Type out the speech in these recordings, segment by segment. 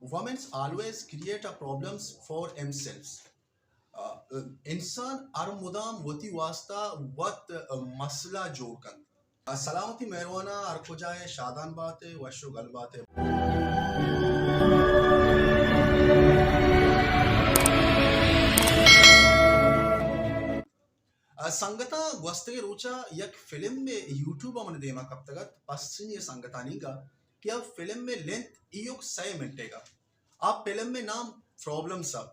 Women's always create a problems for themselves. انسان ہر مدام وتی واسطہ وت مسئلہ جوڑ کنت. سلامتی مہرواناں، ہر کجا ئے شادان بات ئے، وش و گل بات ئے. سنگتاں، گوستگیں روچا یک فلم یوٹیوب ءَ من دیما کپتگ ات، پسنی سنگتانی گا کہ آ فلم ءِ لینتھ ایوک سئے منٹے گا. آ فلم ءِ نام پرابلمز ءَ.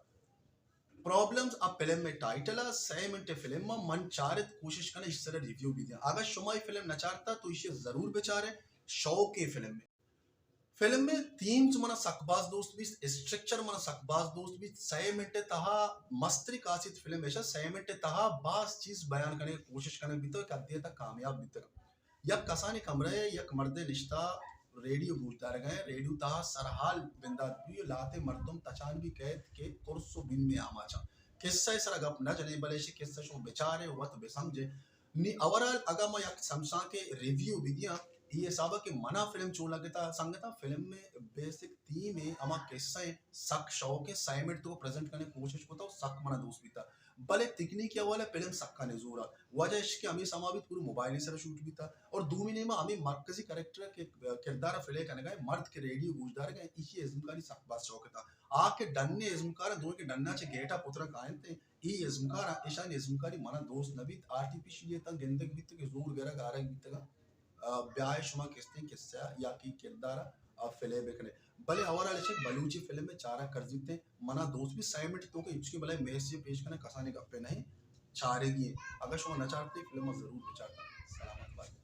پرابلمز آ فلم ءِ ٹائٹل ءَ، سئے منٹ ءِ فلم ءَ. من چارت کوشش کناں ایشی سرا ریویو بدیاں. اگاں شما اے فلم نہ چارتا تو ایشی ضرور بچارے، شوقیں فلم ءِ. فلم ءِ تھیمز منا سک باز دوست بیت، اسٹرکچر منا سک باز دوست بیت. سئے منٹ ءِ تہا مستری خاصیت فلم ایش ءَ، سئے منٹ ءِ تہا باز چیز بیان کنگ ءِ کوشش کنگ بیتگ کہ حدے تک کامیاب بیتگ. یک کسانیں کمرہ ءَ یک مردے نشتہ ریڈیو گوش دارگ ءَ، ریڈیو تہا سرحال بندات بی، لہتے مردم تچان بی کئیت کہ ترس و بیم ءِ آماچاں. قصہ ءِ سرا گپ نہ جنیں، بلے ایشی قصہ شما بچارے، وت بسمجھے. نی اوورآل اگاں ما یک سمسانکے ریویو بدیاں، اے حساب ءَ کہ منا فلم چون لگتا، سنگتاں، فلم ءِ بیسک تھیم ءِ ہما قصہ ءِ سک شوق ءَ سئے منٹ تو پریزنٹ کنگ ءِ کوشش کتا و سک منا دوست بیتا. بلے تکنیکی حوالہ ءَ فلم سکا نزور ءَ. وجہ اش کہ ہمے سما بیت پورے موبائل ءِ سرا شوٹ بیتا. اور دومی نیما ہمے مرکزی کریکٹر کہ کردار ءَ پلے کنگا اے، مرد کہ ریڈیو گوش دارگا اے، ایشی ازمکاری سک باز شوق ءَ تا. آ کہ ڈن ءِ ازمکار، دوئیں کہ ڈن ءَ چہ گیٹ ءَ پترا کاینت، اے ازمکار، ایشانی ازمکاری منا دوست نہ بیت، آرٹیفیشلی تاں گندگ بیت کہ زور گرگ آرگ بیتگا، آ، بیائے شما کستیں قصہ یا کہ کردار ءَ پلے بکنے. بلے اوورآل ایشی بلوچی فلم ءِ چارگ کرزیت، منا دوست بیت. سئے منٹ تو کہ ہچ کہ بلے میسج پیش کنگ کسانیں گپے نہیں، چارگی ایں. اگر شما نہ چارتے فلم ءَ ضرور بچارتا. سلامت بات.